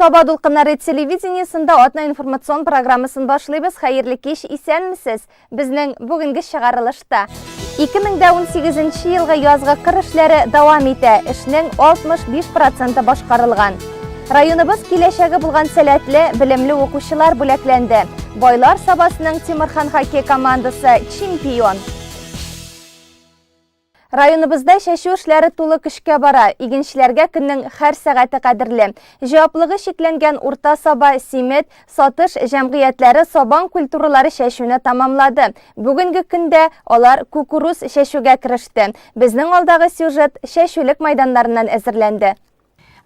Саба дулкыннары телевидениесендә атна информацион программасын башлыйбыз. Хәерле кич, исәнмесез. Безнең бүгенге чыгарылышта 2018 елгы язгы кыр эшләре дәвам итә. Эшнең 65 проценты башкарылган. Районыбыз киләчәге булган сәләтле, белемле укучылар бүләкләнде. Байлар Сабасының Тимерхан хоккей командасы чемпион. Районыбызда чәчү эшләре тулы көчкә бара. Игенчеләргә көннең һәр сәгате кадерле. Җаваплыгы чикләнгән Урта Саба, Симет, Сатыш җәмгыятьләре сабан культуралары чәчүне тәмамлады. Бүгенге көндә алар кукуруз чәчүгә кереште. Безнең алдагы сюжет чәчүлек мәйданнарыннан әзерләнде.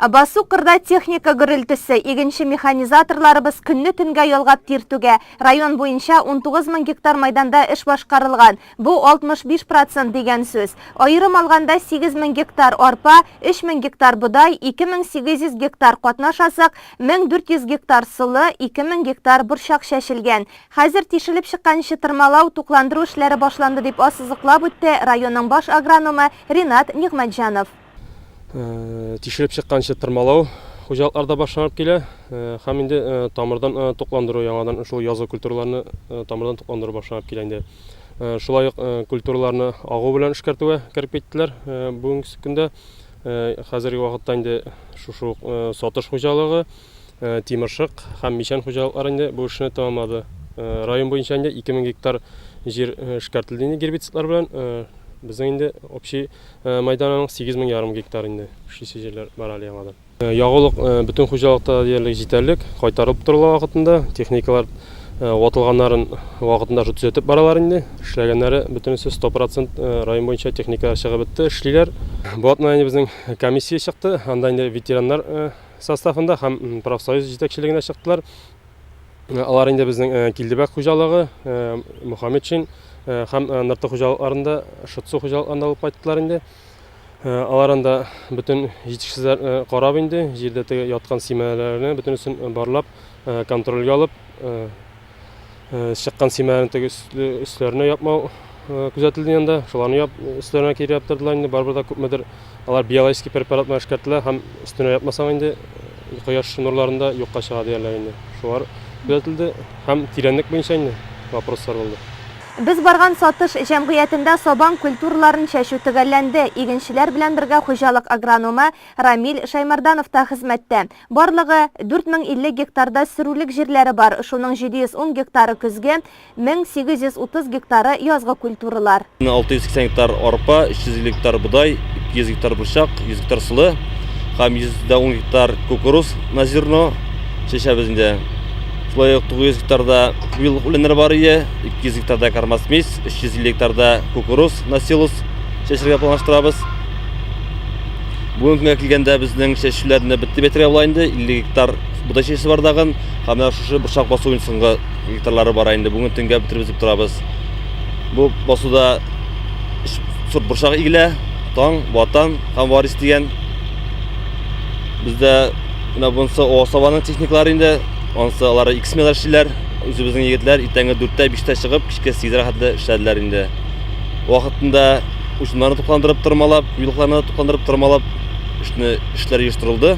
Басу-кырда техника гөрелтесе, игенче механизаторларыбыз көнне төнгә ялгап тир түгә. Район буенча 19 мең гектар майданда эш башкарылган. Бу 65 процент дигән сүз. Аерым алганда, 8 мең гектар арпа, 3 мең гектар бодай, 2800 гектар катнаш азык, 1400 гектар солы, 2000 гектар борчак чәчелгән. Хәзер тишелеп чыкканчы тырмалау, тукландыру эшләре башланды, дип ассызыклап үтте районның баш агрономы Ринат Нигъмәтҗанов. Тишелеп чыкканчы тырмалау хуҗалыкларда башланып килә. Һәм инде тамырдан тукландыру яңадан шул язгы культураларны тамырдан тукландыру башланып килә инде. Шулай ук культураларны агу белән эшкәртүгә кереп киттеләр бүгенге көндә. Хәзерге вакытта инде шушы ук Сатыш хуҗалыгы, Тимершык һәм Мичән хуҗалыклары инде бу эшне тәмамлады. Район буенча инде 2000 гектар җир эшкәртелде инде гербицидлар белән. Безнең инде общий Майданының 8 мең ярым гектар инде эшлисе җирләр бар әле яңадан. Ягулык бөтен хуҗалыкта диярлек җитәрлек, кайтарылып торыла вакытында. Техникалар ватылганнарын вакытында шул төзәтеп баралар инде. Эшләгәннәре бөтенесе 100% район буенча техникалар чыгып бетте, эшлиләр. Бу атна инде безнең комиссия чыкты. Анда инде ветераннар составында һәм профсоюз җитәкчелегенә чыктылар. Алар инде безнең Килдебәк хуҗалыгы, Мухаметшин һәм Нырты хуҗалыкларында, Шытсу хуҗалыкларында булып кайттылар инде. Алар анда бөтен җитешсезләрне карап инде, җирдә теге яткан симәләрне бөтенесен барлап, контрольгә алып, чыккан симәләрне теге өсләренә япмау күзәтелде анда. Шуларны яп, өсләренә кире яптырдылар инде. Барыбер дә күпмедер алар биологический препарат белән эшкәртелә һәм өстенә япмасаң инде кояш нурларында юкка чыга диярләр инде. Шулар күзәтелде һәм тирәнлек буенча инде вопрослар булды. Без барган Сатыш җәмгыятендә сабан культураларын чәчү төгәлләнде. Игенчеләр белән бергә хуҗалык агрономы Рамил Шәймәрданов та хезмәттә. Барлыгы 4050 гектарда сөрүлек җирләре бар, шуның 710 гектары көзге, 1830 гектары язгы культуралар. 680 гектар арпа, 350 гектар бодай, 200 гектар борчак, 100 гектар солы һәм 110 гектар кукуруз на зерно чәчәбез инде. Шулай ук 900 гектарда юллык үләннәр бар ие, 200 гектарда кормосмесь, 350 гектарда кукуруз на силос чәчәргә планлаштырабыз. Бүгенге көнгә килгәндә безнең чәчүләрне бетте дип әйтергә була инде. 50 гектар бодай чәчәсе бар тагын. Һәм менә шушы борчак басуының соңгы гектарлары бара инде. Бүген төнгә бетеребез дип торабыз. Бу басуда өч сорт борчак игелә. Таң, Ватан һәм Варис дигән. Бездә менә монысы ОСАВАның техникалары инде. Анысы алары ике сменада эшлиләр. Үзебезнең егетләр иртәнге 4-тә, 5-тә чыгып, кичке 8-гә хәтле эшләделәр инде. Вакытында уҗымнарны тукландырып тырмалап, юлыкларны тукландырып тырмалап, эшне эшләр оештырылды.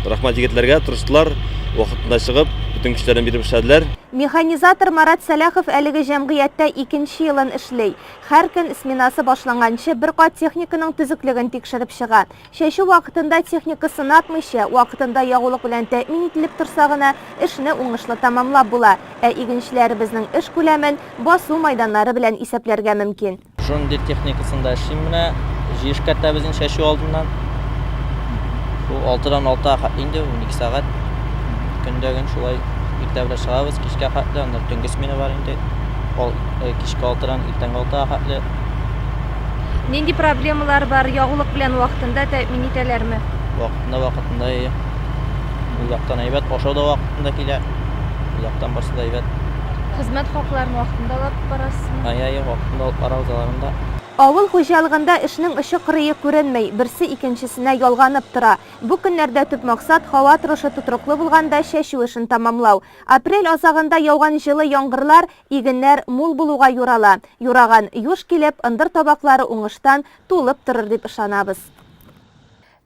Рәхмәт егетләргә, тырыштылар, вакытында чыгып, бөтен көчләрен биреп эшләделәр. Механизатор Марат Сәлахов әлеге җәмгыятьтә икенче елын эшли. Һәр көн сменасы башланганчы бер кат техниканың төзеклеген тикшереп чыга. Чәчү вакытында техника сынатмыйча, вакытында ягулык белән тәэмин ителеп торса гына, эшне уңышлы тәмамлап була. Ә игенчеләребезнең эш күләмен басу майданнары белән исәпләргә мөмкин. Джон Дир техникасында эшлим менә. Җир эшкәртәбез инде чәчү алдыннан. Шул алтыдан алтыга хәтле инде, 12 сәгать. Көндә көн шулай иртә белән чыгабыз, кичкә хәтле, аннан төнге смена бар инде. Ал, э, кичке алтыдан иртәнге алтыга хәтле. Нинди проблемалар бар? Ягулык белән вакытында тәэмин итәләрме? Вакытында, вакытында, әйе. Ул яктан әйбәт, ашау да вакытында килә. Ул яктан барсы да әйбәт. Хезмәт хакларын вакытында алып барасызмы? Әйе, әйе, вакытында алып барабыз аларын да. Авыл хуҗалыгында эшнең очы-кырые күренми, берсе икенчесенә ялганып тора. Бу көннәрдә төп максат, һава торышы тотрыклы булганда чәчү эшен тәмамлау. Апрель азагында яуган җылы яңгырлар Игеннәр мул булуга юрала. Юраган юш килеп, ындыр табаклары уңыштан тулып торыр дип ышанабыз.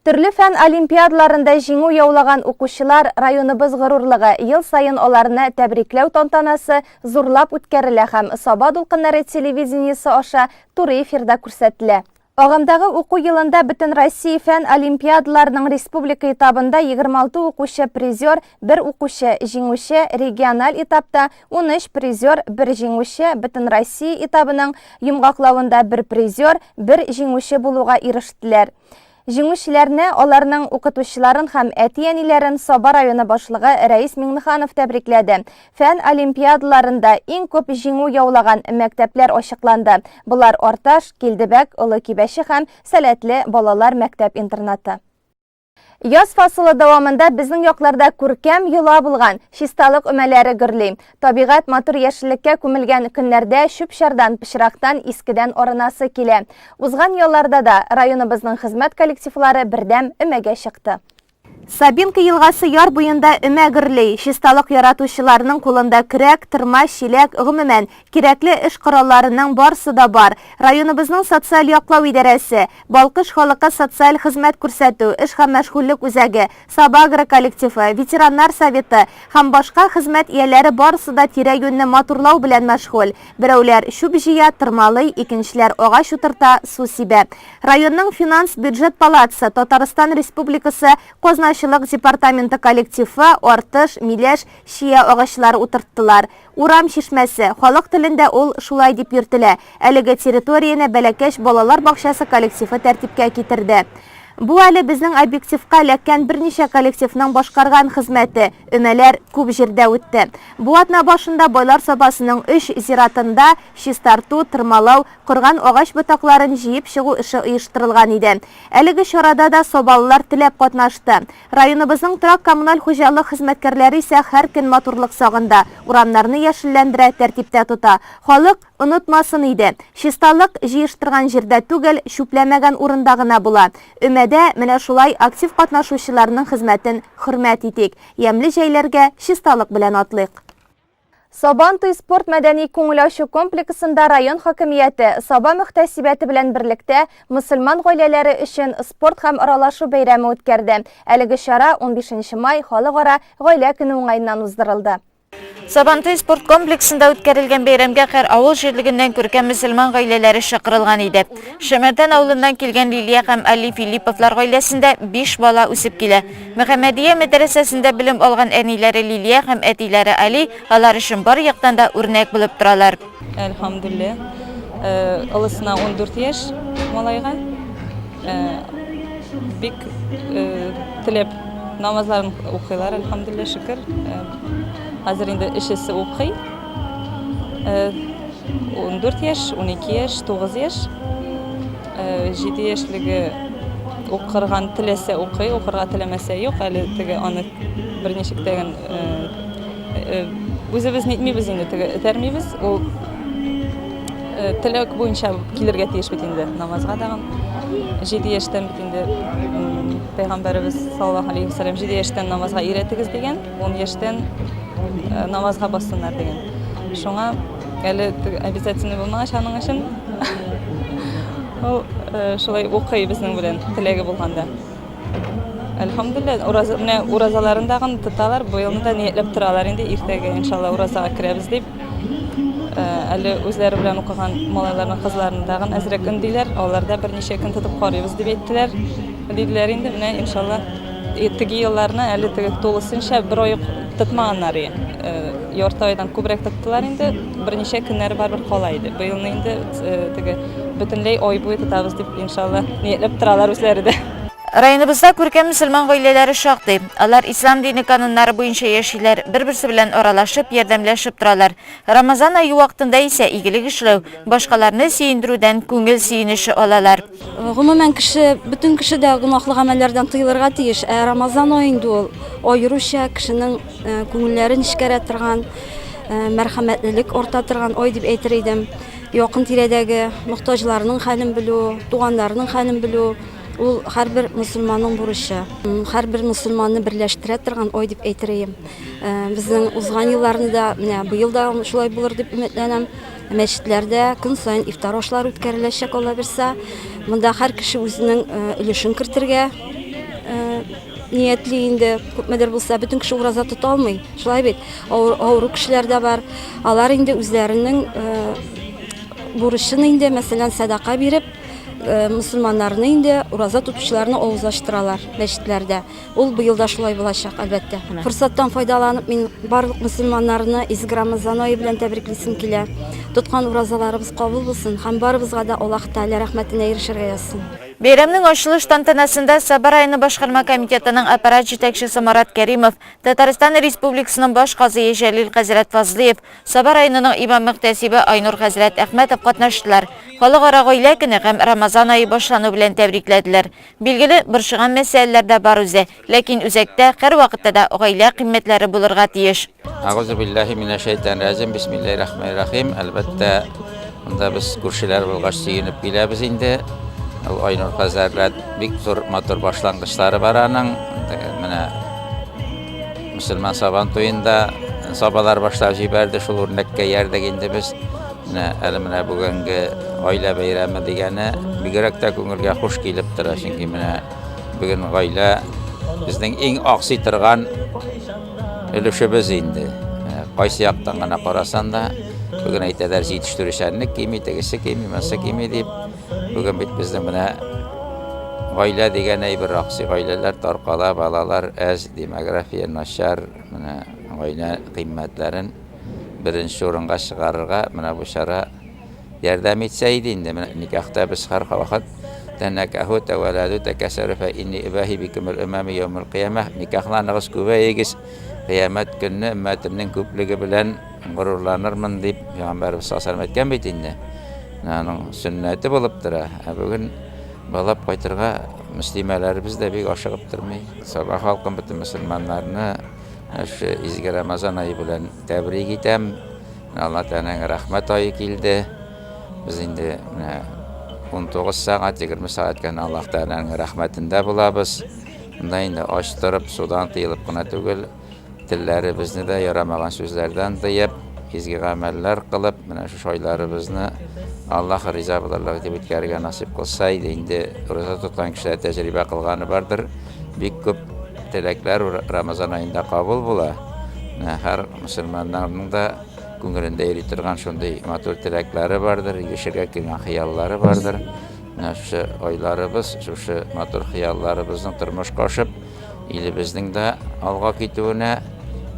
Төрле фән олимпиадаларында җиңү яулаган укучылар, районыбыз горурлыгы, ел саен аларны тәбрикләү тантанасы зурлап үткәрелә һәм Саба дулкыннары телевидениесе аша туры эфирда күрсәтелә. Агымдагы уку елында Бөтенроссия фән олимпиадаларының республика этабында 26 укучы призер, бер укучы җиңүче, региональ этапта 13 призер, бер җиңүче, Бөтенроссия этабының йомгаклавында бер призер, бер җиңүче булуга ирештеләр. Җиңүчеләрне, аларның укытучыларын һәм әти-әниләрен Саба районы башлыгы Рәис Миңнеханов тәбрикләде. Фән олимпиадаларында иң күп җиңү яулаган мәктәпләр ачыкланды. Болар Арташ, Килдебәк, Олы Кибәче һәм Сәләтле балалар мәктәп-интернаты. Яз фасылы дәвамында безнең якларда күркәм йола булган чисталык өмәләре гөрли. Табигать матур яшеллеккә күмелгән көннәрдә чүп-чардан, пычрактан, искедән арынасы килә. Узган ялларда да районыбызның хезмәт коллективлары бердәм өмәгә чыкты. Сабинка елгасы яр буенда өмә гөрли. Чисталык яратучыларның кулында көрәк, тырма, чиләк, гомумән, кирәкле эш коралларының барсы да бар. Районыбызның социаль яклау идарәсе, Балкыш халыкка социаль хезмәт күрсәтү, эш һәм мәшгульлек үзәге, Сабагро коллективы, ветераннар советы һәм башка хезмәт ияләре барысы да тирә-юньне матурлау белән мәшгуль. Берәүләр чүп җыя, тырмалый, икенчеләр агач утырта, су сибә. Районның финанс-бюджет палатасы, Татарстан Республикасы Казначылык департаменты коллективы артыш, миләш, чия агачлары утырттылар. Урам чишмәсе, халык телендә ул шулай дип йөртелә, әлеге территорияне Бәләкәч балалар бакчасы коллективы тәртипкә китерде. Бу әле безнең объективка эләккән берничә коллективның башкарган хезмәте, өмәләр күп җирдә үтте. Бу атна башында Байлар Сабасының өч зиратында чистарту, тырмалау, корган агач ботакларын җыеп чыгу эше оештырылган иде. Әлеге чарада да сабалылар теләп катнашты. Районыбызның торак-коммуналь хуҗалык хезмәткәрләре исә һәр көн матурлык сагында, урамнарны яшелләндерә, тәртиптә тота. Халык онытмасын иде, чисталык җыештырган җирдә түгел, чүпләмәгән урында гына була. Өмәдә менә шулай актив катнашучыларның хезмәтен хөрмәт итик, ямьле җәйләргә чисталык белән атлыйк. Сабантуй спорт-мәдәни күңел ачу комплексында район хакимияте, Саба мөхтәсибәте белән берлектә мөселман гаиләләре өчен спорт һәм аралашу бәйрәме үткәрде. Әлеге чара 15 май Халыкара гаилә көне уңаеннан уздырылды. Сабантуй спорт комплексында үткәрелгән бәйрәмгә һәр авыл җирлегеннән күркәм мөселман гаиләләре чакырылган иде. Шәмәрдән авылыннан килгән Лилия һәм Али Филипповлар гаиләсендә биш бала үсеп килә. Мөхәммәдия мәдрәсәсендә белем алган әниләре Лилия һәм әтиләре Али алар өчен бар яктан да үрнәк булып торалар. Әлхәмдүлилләһ, олысына 14 яшь малайга. Бик теләп намазларын укыйлар, әлхәмдүлилләһ, шөкер. Хәзер инде өчесе укый. 14 яшь, 12 яшь, 9 яшь. 7 яшьлеге укырган теләсә укый, укырга теләмәсә юк, әле теге аны берничек тәген үзебез нитмибез инде, теге этәрмибез. Ул теләк буенча килергә тиеш бит инде намазга тагын. 7 яшьтән бит инде пәйгамбәребез саллаллаһу алейхи вәсәлләм 7 яшьтән намазга өйрәтегез дигән, 10 яшьтән намазга бассыннар дигән. Шуңа әле обязательно булмагач аның өчен ул шулай укый безнең белән теләге булганда. Әлхәмдүлилләһ, ураза, менә уразаларын да гын тоталар, быелны да ниятләп торалар инде, иртәгә иншалла уразага керәбез дип. Әле үзләре белән укыган малайларны, кызларны тагын әзрәк өндиләр, алар да берничә көн тотып карыйбыз дип әйттеләр. Диделәр инде, менә иншалла. Теге елларны әле теге тулысынча бер ай ук тотмаганнар иде. Ярты айдан күбрәк тоттылар инде, берничә көннәре барыбер кала иде. Быелны инде теге бөтенләй ай буе тотабыз дип, иншалла, ниятләп торалар үзләре дә. Районыбызда күркәм мөселман гаиләләре шактый. Алар ислам дине кануннары буенча яшиләр, бер-берсе белән аралашып, ярдәмләшеп торалар. Рамазан ае вакытында исә игелек эшләү, башкаларны сөендерүдән күңел сөенече алалар. Гомумән, кеше, бөтен кеше дә гөнаһлы гамәлләрдән тыелырга тиеш. Ә Рамазан ае инде ул аеруча кешенең күңелләре нечкәрә торган, мәрхәмәтлелек арта торган ай дип әйтер идем. Якын тирәдәге мохтаҗларның хәлен белү, туганнарының хәлен белү, ул һәрбер мөселманның бурычы. Һәрбер мөселманны берләштерә торган ай дип әйтер идем. Безнең узган елларны да, менә быел да шулай булыр дип өметләнәм. Мәчетләрдә көн саен ифтар ашлары үткәреләчәк, Алла бирсә. Монда һәр кеше үзенең өлешен кертергә. ниятли инде, күпмедер булса, бөтен кеше ураза тота алмый, шулай бит. Авыру кешеләр дә бар. Алар инде үзләренең бурычын инде, мәсәлән, сәдака биреп, мөселманнарны инде ураза тотучыларны авыз ачтыралар мәчетләрдә. Ул быел да шулай булачак, әлбәттә. Форсаттан файдаланып, мин барлык мөселманнарны изге Рамазан ае белән тәбриклисем килә. Тоткан уразаларыбыз кабул булсын һәм барыбызга да Аллаһ Тәгалә рәхмәтенә ирешергә язсын. Бәйрәмнең ачылыш тантанасында Саба районы башкарма комитетының аппарат җитәкчесе Марат Кәримов, Татарстан Республикасының баш казые Җәлил хәзрәт Фазлыев, Саба районының имам-мөхтәсибе Айнур хәзрәт Әхмәтов катнаштылар. Халыкара гаилә көне һәм Рамазан ае башлану белән тәбрикләделәр. Билгеле, борчыган мәсьәләләр дә бар үзе, ләкин үзәктә һәрвакытта да гаилә кыйммәтләре булырга тиеш. Әгъузу биллаһи минәш-шәйтанир-раҗим, бисмиллаһир-рахманир-рахим. Әлбәттә, монда без күршеләр булгач сөенеп киләбез инде. Ул Айнур хәзрәт бик зур матур башлангычлары бар аның. Менә мөселман сабан туенда сабалар башлап җибәрде, шул үрнәккә иярдек инде без. Менә әле менә бүгенге гаилә бәйрәме дигәне бигрәк тә күңелгә хуш килеп тора, чөнки менә бүген гаилә безнең иң аксый торган өлешебез инде. Кайсы яктан гына карасан да, бүген әйтәләр җитештерүчәнлек кими, тегесе кими, монысы кими дип. Бүген бит безнең менә гаилә дигән әйбер аксый, гаиләләр таркала, балалар әз, демография начар, менә гаилә кыйммәтләрен беренче урынга чыгарырга менә бу чара ярдәм итсә иде инде. Менә никахта без һәрвакыт тәнәкәһү тәвәләдү тәкәсәрү фә инни ибаһи бикумул умами яумул кыямәһ никахланыгыз, күбәегез, кыямәт көнне өммәтемнең күплеге белән горурланырмын дип пәйгамбәребез саллаллаһу алейһи әйткән бит инде. Менә аның сөннәте булып тора. Ә бүген балап кайтырга мөслимәләребез дә бик ашыгып тормый. Саба халкын, бөтен мөселманнарны Шушы изге Рамазан ае белән тәбрик итәм. Алла Тәгаләнең рәхмәт ае килде. Без инде менә 19 сәгать, 20 сәгать кенә Аллаһ Тәгаләнең рәхмәтендә булабыз. Монда инде ач торып, судан тыелып кына түгел, телләребезне дә ярамаган сүзләрдән тыеп, изге гамәлләр кылып, менә шушы айларыбызны Аллаһ риза булырлык итеп үткәрергә насыйп кылса иде. Инде ураза тоткан кешеләр тәҗрибә кылганы бардыр. Бик күп теләкләр Рамазан аенда кабул була. Менә һәр мөселманнарның да күңелендә йөри торган шундый матур теләкләре бардыр, ирешергә килгән хыяллары бардыр. Менә шушы айларыбыз, шушы матур хыялларыбызның тормышка ашып, илебезнең дә алга китүенә,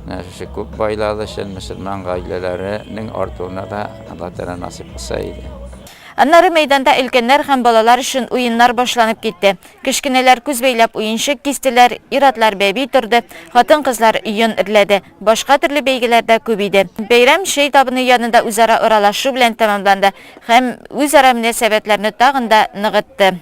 менә шушы күп байлалы чын мөселман гаиләләренең артуына да Алла Тәгалә насыйп кылса иде. Аннары мәйданда өлкәннәр һәм балалар өчен уеннар башланып китте. Кечкенәләр күз бәйләп уенчык кистеләр, ир-атлар бәби торды, хатын-кызлар йон эрләде. Башка төрле бәйгеләр дә күп иде. Бәйрәм чәй табыны янында үзара аралашу белән тәмамланды һәм үзара мөнәсәбәтләрне тагын да ныгытты.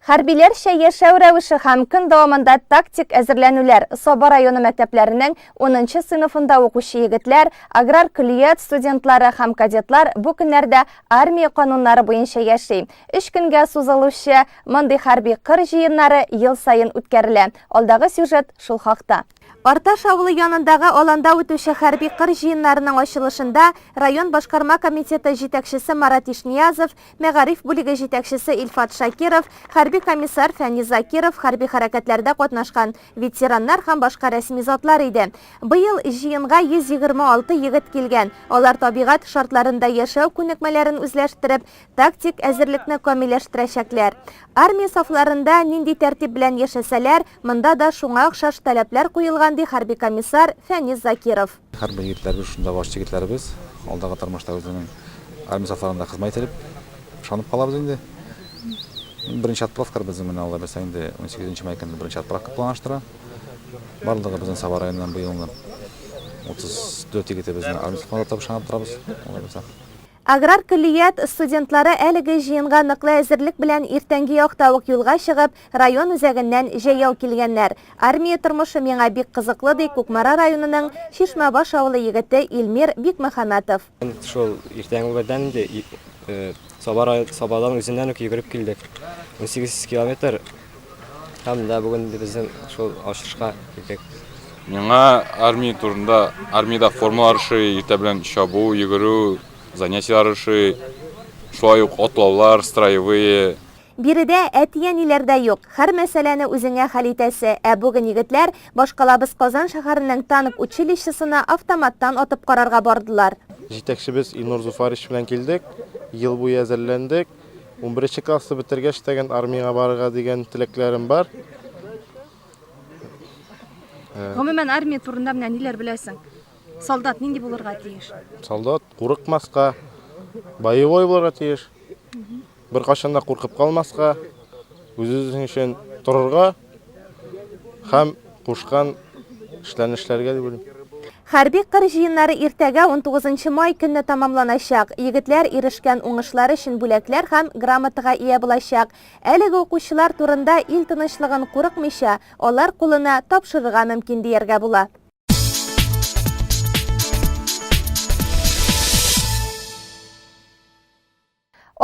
Хәрбиләрчә яшәү рәвеше һәм көн дәвамында тактик әзерләнүләр Саба районы мәктәпләренең унынчы сыйныфында укучы егетләр, аграр көллият студентлары һәм кадетлар бу көннәрдә армия кануннары буенча яши. Өч көнгә сузылучы мондый хәрби кыр җыеннары ел саен үткәрелә. Алдагы сюжет шул хакта. Арташ авылы янындагы аланда үтүче хәрби кыр җыеннарының ачылышында район башкарма комитеты җитәкчесе Марат Ишниязов, мәгариф бүлеге җитәкчесе Илфат Шакиров, хәрби комиссар Фәнис Закиров, хәрби хәрәкәтләрдә катнашкан ветераннар һәм башка рәсми затлар иде. Быел җыенга 126 егет килгән. Алар табигать шартларында яшәү күнекмәләрен үзләштереп, Тактик әзерлекне камилләштерәчәкләр. Армия сафларында нинди тәртип белән яшәсәләр, монда да шуңа охшаш таләпләр куелган, ди хәрби комиссар Фәнис Закиров. Һәрбер егетләребез шунда баш егетләребез, алдагы тормышта үзенең армия сафларында хезмәт итеп, ышанып калабыз инде. Беренче отправкалар безнең менә алла бирсә инде унсигезенче май көнне беренче отправка планлаштыра. Барлыгы безнең Саба районыннан быелны 34 егетебезне армия сафларына озатып ышанып торабыз, алла бирсә. Аграр көллият студентлары әлеге җыенга ныклы әзерлек белән иртәнге якта ук юлга чыгып, район үзәгеннән җәяү килгәннәр. Армия тормышы миңа бик кызыклы, ди Кукмара районының Чишмәбаш авылы егете Илмир Бикмөхәммәтов. Шул иртәнге бердән инде Саба район, Сабадан үзеннән үк йөгереп килдек. 18 километр һәм дә бүген инде безнең шул ачышка килдек. Миңа армия турында, армиядә формалар ошый, иртә белән чабу, йөгерү, занятиеләр ошый, шулай ук атлаулар, строевые. Биредә әти-әниләр дә юк, һәр мәсьәләне үзеңә хәл итәсе. Ә бүген егетләр башкалабыз Казан шәһәренең танк училищесына автоматтан атып карарга бардылар. Җитәкчебез Илнур Зуфарович белән килдек. Ел буе әзерләндек. Унберенче классны бетергәч тәген армиягә барырга дигән теләкләрем бар. Гомумән, армия турында менә ниләр беләсең? Солдат нинди булырга тиеш? Солдат курыкмаска, боевой булырга тиеш. Беркайчан да куркып калмаска, үз-үзең өчен торырга һәм кушкан эшләрне эшләргә дип уйлыйм. Хәрби кыр җыеннары иртәгә, 19 май көнне тәмамланачак. Егетләр ирешкән уңышлары өчен бүләкләр һәм грамотага ия булачак. Әлеге укучылар турында ил тынычлыгын курыкмыйча, алар кулына тапшырырга мөмкин дияргә була.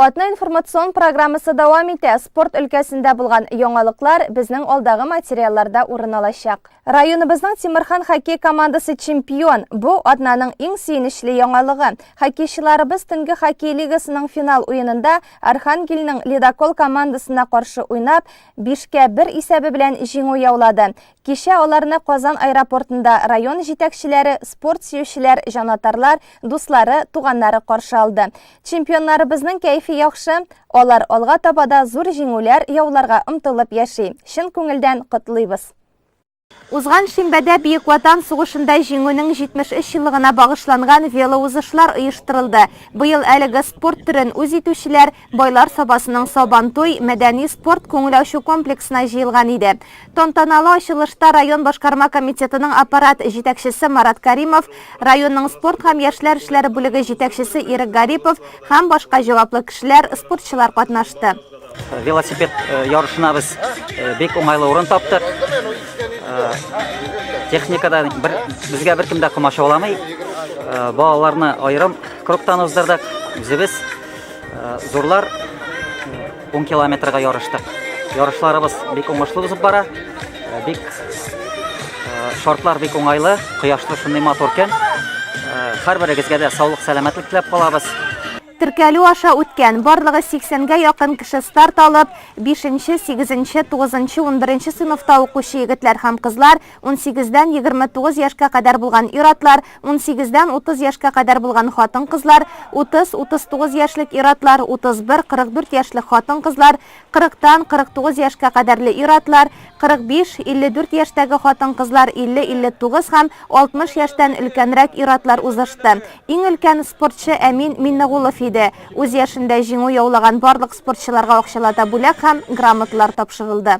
Атна информацион программасы дәвам итә. Спорт өлкәсендә булган яңалыклар безнең алдагы материалларда урын алачак. Районыбызның Тимерхан хоккей командасы чемпион. Бу атнаның иң сөенечле яңалыгы. Хоккейчыларыбыз төнге хоккей лигасының финал уенында Архангельның Ледокол командасына каршы уйнап, 5-кә 1 исәбе белән җиңү яулады. Кичә аларны Казан аэропортында район җитәкчеләре, спорт сөючеләр, җанатарлар, дуслары, туганнары каршы алды. Чемпионнарыбызның кәефе яхшы, алар алга таба да зур җиңүләр яуларга омтылып яши. Чын күңелдән котлыйбыз! Узган шимбәдә Бөек Ватан сугышында Җиңүнең 73 еллыгына багышланган велоузышлар оештырылды. Быел әлеге спорт төрен үз итүчеләр Байлар Сабасының Сабантуй мәдәни-спорт күңел ачу комплексына җыелган иде. Тантаналы ачылышта район башкарма комитетының аппарат җитәкчесе Марат Каримов, районның спорт һәм яшьләр эшләре бүлеге җитәкчесе Ирек Гарипов һәм башка җаваплы кешеләр, спортчылар катнашты. Велосипед э, ярышына без э, бик уңайлы урын таптык. Э, техникада бер, безгә беркем дә комачауламый. Балаларны аерым кругтан уздырдык. Үзебез зурлар 10 километрга ярыштык. Ярышларыбыз бик уңышлы узып бара. Э, бик э, шартлар бик уңайлы, кояшлы шундый матур көн. Э, һәрберегезгә дә саулык, сәламәтлек теләп калабыз. Теркәлү аша үткән барлыгы 80-гә якын кеше старт алып, 5-нче, 8-нче, 9-нчы, 11-нче сыйныфта укучы егетләр һәм кызлар, унсигездән 29 яшькә кадәр булган ир-атлар, унсигездән 30 яшькә кадәр булган хатын-кызлар, 30, 39 яшьлек ир-атлар, 31, 44 яшьлек хатын-кызлар, кырыктан 49 яшькә кадәрле ир-атлар, 45, 54 яшьтәге хатын-кызлар, 50, 59 һәм 60 яшьтән өлкәнрәк ир-атлар узышты. Иң өлкән спортчы Әмин Миннегулов иде. Үз яшендә җиңү яулаган барлык спортчыларга акчалата бүләк һәм грамоталар тапшырылды.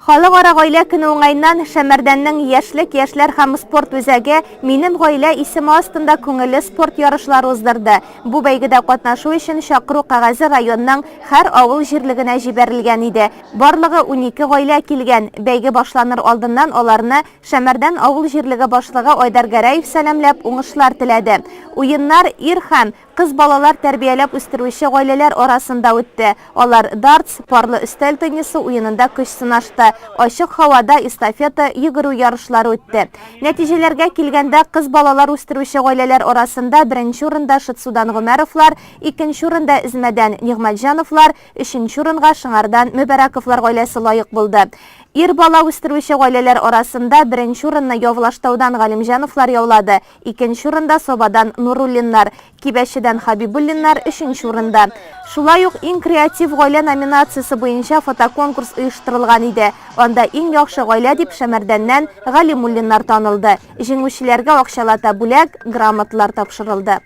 Халыкара гаилә көне уңаеннан Шәмәрдәннең Яшьлек яшьләр һәм спорт үзәге Минем гаилә исеме астында күңелле спорт ярышлары уздырды. Бу бәйгедә катнашу өчен чакыру кәгазе районның һәр авыл җирлегенә җибәрелгән иде. Барлыгы 12 гаилә килгән. Бәйге башланыр алдыннан аларны Шәмәрдән авыл җирлеге башлыгы Айдар Гәрәев сәламләп, уңышлар теләде. Уеннар ир һәм Кыз балалар тәрбияләп үстерүче гаиләләр арасында үтте. Алар дартс, парлы өстәл теннисы уенында көч сынашты, ачык һавада эстафета, йөгерү ярышлары үтте. Нәтиҗәләргә килгәндә, кыз балалар үстерүче гаиләләр арасында беренче урында Шытсудан Гомәровлар, икенче урында Эзмәдән Нигъмәтҗановлар, өченче урынга Шыңардан Мөбәрәковлар гаиләсе лаек булды. Ир бала үстерүче гаиләләр арасында беренче урынны Явлаштаудан Галимҗановлар яулады, Икенче урында Сабадан Нуруллиннар, Кибәчедән Хабибуллиннар өченче урында. Шулай ук Иң креатив гаилә номинациясе буенча фотоконкурс оештырылган иде. Анда иң яхшы гаилә дип Шәмәрдәннән Галимуллиннар танылды. Җиңүчеләргә акчалата бүләк, грамоталар тапшырылды.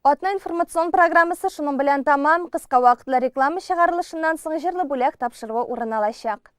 Атна информацион программасы шуның белән тәмам. Кыска вакытлы реклама чыгарылышыннан соң җырлы бүләк тапшыруы урын алачак.